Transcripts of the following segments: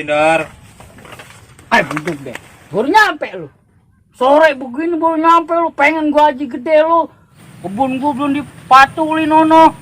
habisin, Dor. Buduk deh. Baru nyampe lu. Sore begini baru nyampe lu. Pengen gua haji gede lu. Kebun gua belum dipatulin nono.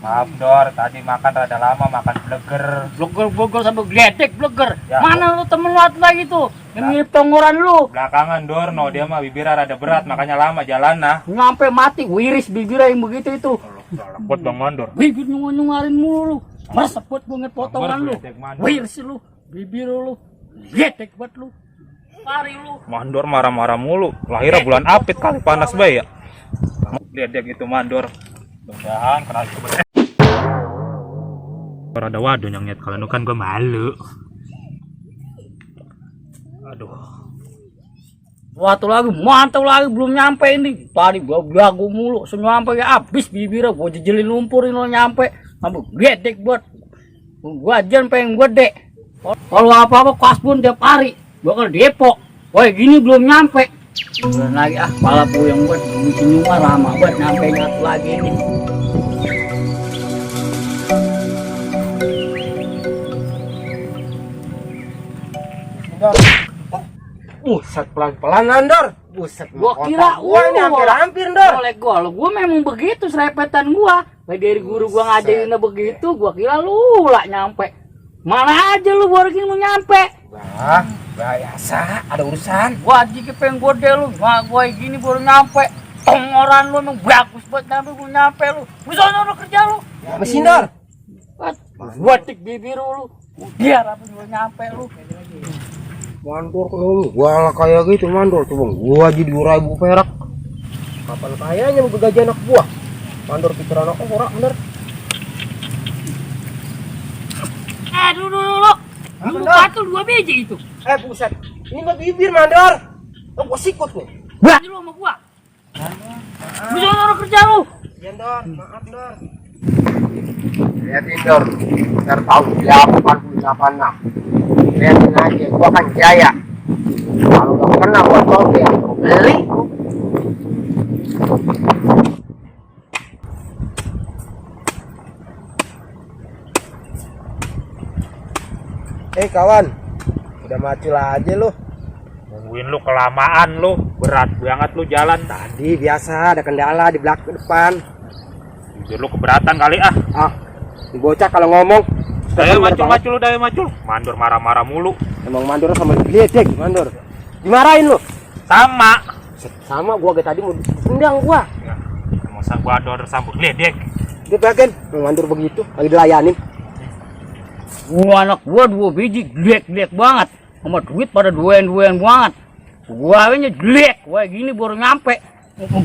Maaf, Dor. Tadi makan rada lama, makan bleger. Bleger sampai gledek bleger. Ya. Mana lu temen lu lagi tuh? Yang mirip tonggoran lu. Belakangan, Dor. No, dia mah bibirnya rada berat, makanya lama jalan nah. Nyampe mati, wiris bibirnya yang begitu itu. Buat Bang Mandor. Bibir nyungarin mulu lu. Masa buat gue ngeliat potongan lu. Gledek Mandor. Wiris lu. Bibir lu. Gledek buat lu. Lari lu. Mandor marah-marah mulu. Lahirnya bulan apit kali panas bae ya. Lihat dia gitu Mandor. Mudah-mudahan kena itu bener. Rada waduh nyengit kalau nu kan gue malu. Aduh. Waktu lagi mantap lagi belum nyampe ini. Tadi gua belagu mulu, nyampe ya habis bibirnya gua jejelin lumpurin lo nyampe. Sampai gede buat gua aja pengen gede. Kalau apa-apa kasbun tiap hari. Gua ke Depok. Woi gini belum nyampe. Bulan lagi kepala puyeng buat mungkin nyuma lama buat nyampe nyatu lagi ini. Buset, pelan-pelan Dor. Buset, Gua kira gua ini hampir-hampir Dor. Oleh gua memang begitu serepetan gua. Dari guru gua ngajarinnya begitu, gua kira lu lah nyampe. Mana aja lu baru gini mau nyampe. Wah, biasa, ada urusan. Gua jika pengen gede lu, gua gini baru nyampe. Tonggoran lu emang bagus buat nyampe lu. Bisa lu kerja lu. Mesin Dor. Batik bibir lu. Biar apa gua nyampe lu. Mandor kalau gua lah kayak gitu Mandor, coba gua jadi 2.000 perak. Kapan kayanya mau gaji anak buah? Mandor pikir anak orang bener. Dulu. Lu patul 2 biji itu. Buset. Ini mah bibir Mandor. Oh, gua sikut nih. Berani lu sama gua. Bisa lu kerja lu. Iya Dor, maaf Dor. Lihatin Dor, biar tahu 88.6. Lihatin aja, gua kan jaya. Kalau gak pernah gua toge, gua beli. Kawan, udah macul aja lu. Nungguin lu kelamaan lu. Berat banget lu jalan. Tadi biasa ada kendala di belakang depan. Jujur lu keberatan kali Di bocah kalau ngomong. Ayo macul udah macul. Mandor marah-marah mulu. Emang Mandor sama diledek Mandor. Dimarahin lu. Sama Gua kayak tadi mau tendang gua. ya, masa gua ador sambut ledek. Dia bagian Mandor begitu, lagi dilayanin. Gua anak gua 2 biji glek banget. Sama duit pada duaan banget. Gua awalnya jelek. Wah gini baru nyampe.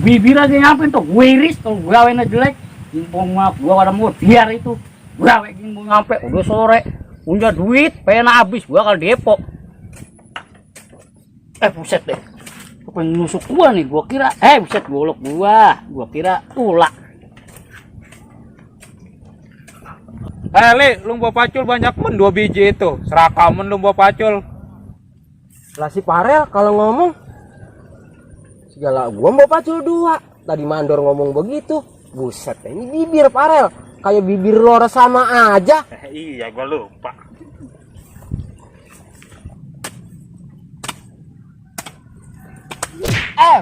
Bibir aja nyampe tuh. Wiris tuh gua awalnya jelek. Impong maaf gua pada mau biar itu. Gua awalnya gini mau nyampe. Udah sore. Punya duit. Pengen habis. Gua kalau Depok. Buset deh. Apa yang nusuk gua nih? Gua kira. Buset golok gua. Gua kira tulak. Li, lu bawa pacul banyak men 2 biji itu. Serakamen lu bawa pacul. Lah si Farel kalau ngomong segala gua mau pacul 2. Tadi Mandor ngomong begitu. Buset, ini bibir Farel. Kayak bibir Lora sama aja. Iya, gua lupa.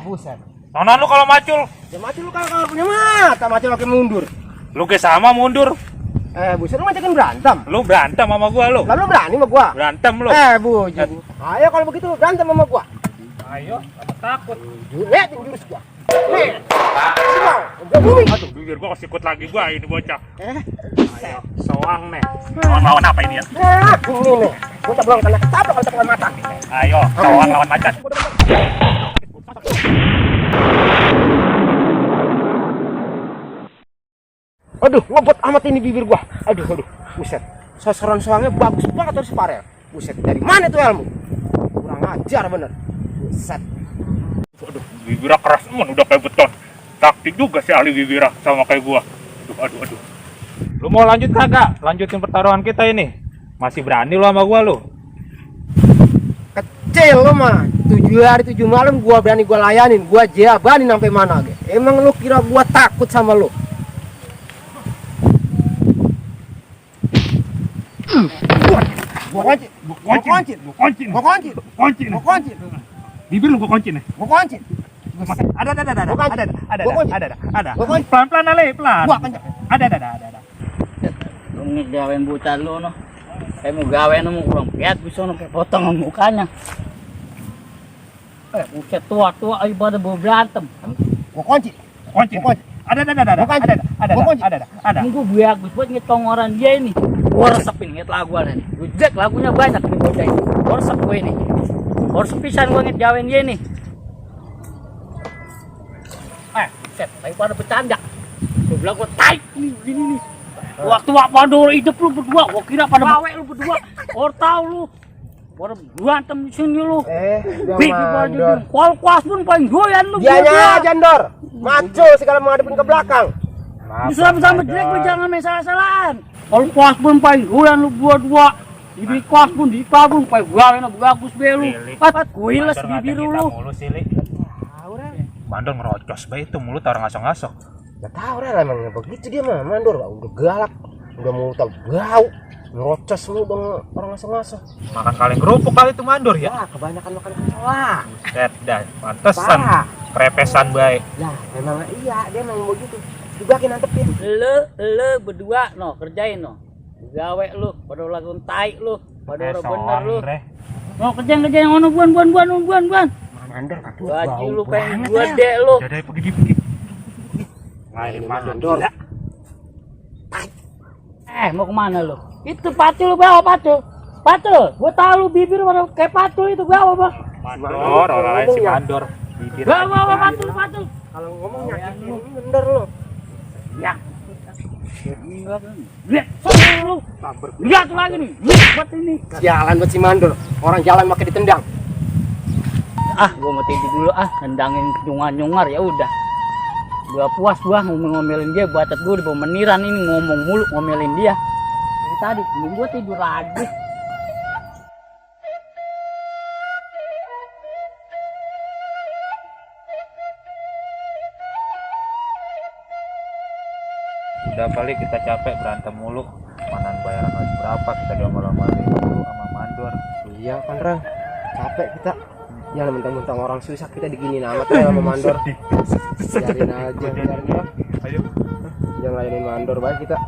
Buset. Nona lu kalau macul. Ya macul lu kalau punya mata, macul lagi mundur. Lu ke sama mundur. Buset, lu ngajakin berantem. Lu berantem sama gua lu. Lalu berani sama gua. Berantem lu. Bujuk. Ayo kalau begitu berantem sama gua. Ayo, takut. Lihat jurus gua. Nih. Semua. Aduh, bibir gua kesikut lagi gua ini bocah. Ayo, soang nih. Lawan apa ini ya? Ini nih. Gua tak bilang kena ketabrak kalau tak mata. Ayo, soang lawan macan. Aduh, ngebut amat ini bibir gua. Aduh. Buset. Sasaran soangnya bagus banget harus Farel. Buset, dari mana tuh ilmu? Kurang ajar bener. Buset. Aduh, bibirnya keras men, udah kayak beton. Taktik juga si ahli bibirnya sama kayak gua. Aduh. Lu mau lanjut kagak? Lanjutin pertaruhan kita ini. Masih berani lu sama gua lu? Kecil lu mah. 7 hari 7 malam gua berani gua layanin. Gua jabanin sampai mana ge. Emang lu kira gua takut sama lu? Buang aja. kuncin. Gua kuncin. Gua kuncin. Kuncin. Gua kuncin. Bibir lu gua kuncin nih. Gua kuncin. Ada. Gua kuncin. Pelan-pelan Ale, pelan. Gua kencang. Ada. Lu ngegawain bocah lu no. Kayak mau gawe no mau kurang piat bisa no potongan mukanya. Buset tua-tua ayo pada bawa berantem. Gua kuncin. Kuncin. Ada. Ini gue bagus buat ngetong orang dia ini. Gue resepin nget lagu nih. Gue jack lagunya banyak nih bocah ini. Gue resep gue ini. Gue resep pisan gue ngejawain dia ini. Set, daripada bercanda. Gue bilang gue taik nih gini nih. Waktu Mandor hidup lu berdua, gue kira pada bawe lu berdua. Orang tahu lu. Pada berantem di sini lu. Mandor. Kuas pun paling doyan lu. Dianya aja, Ndor. Maco segala menghadapin ke belakang. Sama-sama jelek lu jangan main salah-salahan. Kalau kuas pun paling doyan lu dua-dua. Di kuas pun di pabun paling gawe na bagus be lu. Pat kuiles bibir lu. Mandor ngerocos bae itu mulut orang ngasok-ngasok. Gak tau lah emangnya begitu dia mah Mandor, Pak. Udah galak, udah mau tau bau, ngerocos lu dong orang ngasok-ngasok. Makan kaleng kerupuk kali itu Mandor ya. Ya kebanyakan makan kecoa. Set dah, pantesan Pak. prepesan bae. Ya memang iya dia memang begitu. Dibakin nantepin. Lu berdua no kerjain no. Gawe lu pada lagu tai lu, pada orang bener lu. No kerjain yang ono buan. Mandor katuh. Baju lu kayak gua dek lu. Jadi pergi. Lain Mandor. Mau kemana lu? Itu patul lu bawa patul. Gua tahu lu bibir warna kayak patul itu bawa bang. Mandor, orang lain si Mandor. Bibir. Bawa patul. Kalau ngomong nyakitin Mandor lo. Ya. Lihat, lu. Lihat lagi nih. Lihat ini. Jalan buat si Mandor. Orang jalan pakai ditendang. Gua mau tidur dulu nendangin nyungar ya udah. Gua puas gua ngomelin dia, batet gua di bawah meniran ini ngomong mulu ngomelin dia. Dari tadi gua tidur lagi. Udah kali kita capek berantem mulu. Mana bayaran harus berapa kita diomel-omelin mulu sama Mandor. Iya kan Rang, capek kita. Jangan mentang-mentang orang susah kita diginiin amat ya sama Mandor. Biarin aja, biarin. Ayo. Jangan layanin Mandor baik kita.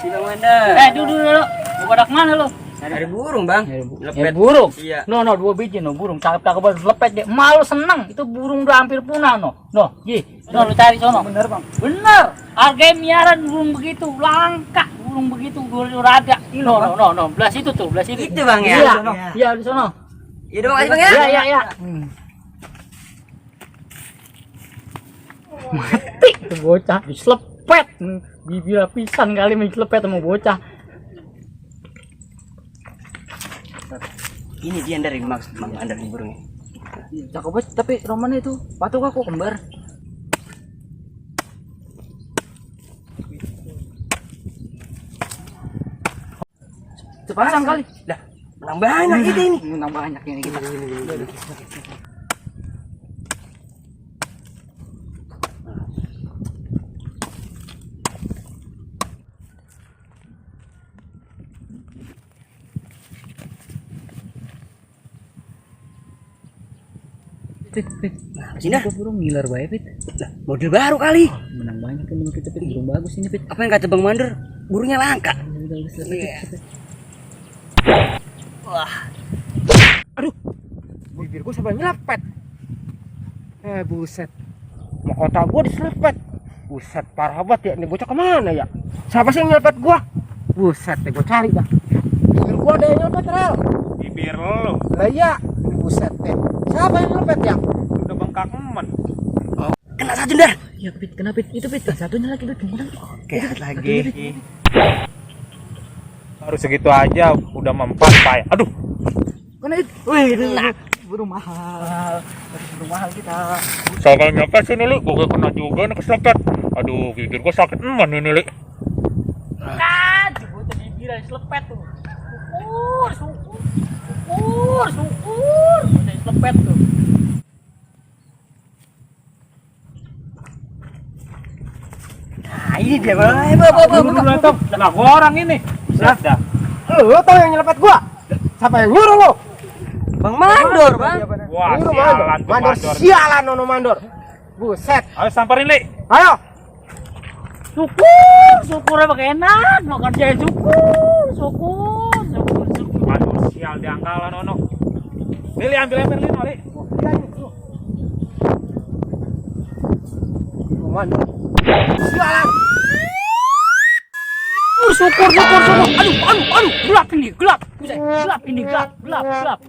Sini mana? Dulu. Mau pada kemana lu? Dari burung bang, Lepet burung? Iya. No, 2 biji no burung. Cakep banget lepet deh. Malu seneng. Itu burung udah hampir punah no. No, lu cari sono. Bener bang. Bener. Harga miaran burung begitu langka. Burung begitu udah ada. No. Belas itu tuh, belas itu. Itu bang ya. Iya di sono. Iya dong aja bang ya. Iya. Mati tuh bocah. Dislepet. Bibir pisan kali dislepet sama bocah. Ini dia dari maksud bang Andar di burungnya. Cakep banget, tapi romannya itu patung aku kembar. Sepasang kali. Dah, menang banyak kita ini. Menang banyak ini kita. Nah, sini dah. Burung ngiler bae, Pit. Lah, model baru kali. Menang banyak kan kita, Pit. Burung bagus ini, Pit. Apa yang kata bang Mandar? Burungnya langka. Udah. Wah, Bibir gua sampai nyelepet. Buset. Mahkota gua diselepet. Buset, parah banget ya. Ini bocah kemana ya? Siapa sih yang nyelepet gua? Buset, gua cari dah. Bibir gua ada yang nyelepet, Rel. Bibir lo Lah iya. Buset, siapa yang nyelepet ya? udah bengkak men. kena satu dah. Ya, Pit. Kenapa, Pit? Itu, Pit. Satunya lagi, Pit. Gimana? Oke, lagi. Baru segitu aja udah mempan Pak. Aduh. Kena itu. Wih, burung mahal. Burung mahal kita. Sama nyapa sih nih, Li? Gua kena juga nih keselempet. Aduh, bibir gua sakit ini, Li. Kan, bocah bibiran selepet tuh. Syukur. syukur. Udah lepet tuh. Nah, ini dia, Bang. Dulu Tong. Lah gua orang ini. Buset dah. Lo tau yang nyelepet gua? Siapa yang nyuruh lo? Bang Mandor, Bang. Wah, Nyuruh sialan tuh Mandor. Mandor. Sialan nono Mandor. Buset. Ayo samperin, Li. Ayo. Syukur emang enak, makan jaya syukur. Waduh, sial diangkalan Nono. Li, ambil ember Li, Li. Mandor. Sialan. Syukur. Aduh, gelap ini, gelap. Buset, gelap ini, gelap.